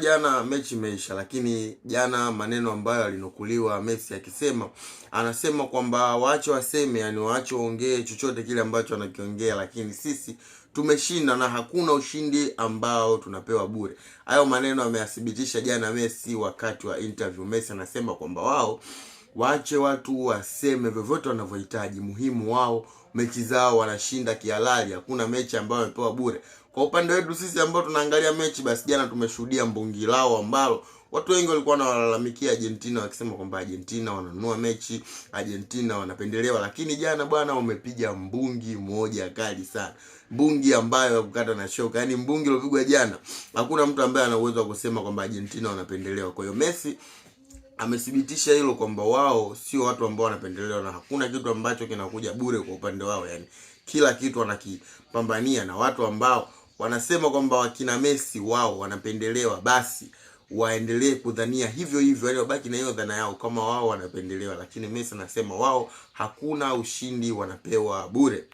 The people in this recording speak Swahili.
Jana mechi imeisha, lakini jana maneno ambayo alinukuliwa Messi akisema, anasema kwamba waache waseme, yani waache waongee chochote kile ambacho anakiongea, lakini sisi tumeshinda na hakuna ushindi ambao tunapewa bure. Hayo maneno ameyathibitisha jana Messi wakati wa interview. Messi anasema kwamba wao waache watu waseme vyovyote wanavyohitaji, muhimu wao mechi zao wanashinda kihalali, hakuna mechi ambayo wamepewa bure. Kwa upande wetu sisi ambao tunaangalia mechi, basi jana tumeshuhudia mbungi lao ambalo watu wengi walikuwa wanawalalamikia Argentina wakisema kwamba Argentina wananunua mechi, Argentina wanapendelewa, lakini jana bwana wamepiga mbungi moja kali sana, mbungi ambayo ya kukata na shoka, yaani mbungi uliopigwa jana, hakuna mtu ambaye ana uwezo wa kusema kwamba Argentina wanapendelewa. Kwa hiyo Messi amethibitisha hilo kwamba wao sio watu ambao wanapendelewa na hakuna kitu ambacho kinakuja bure kwa upande wao, yani kila kitu wanakipambania, na watu ambao wanasema kwamba wakina Messi wao wanapendelewa, basi waendelee kudhania hivyo hivyo, yani wabaki na hiyo dhana yao kama wao wanapendelewa, lakini Messi anasema wao hakuna ushindi wanapewa bure.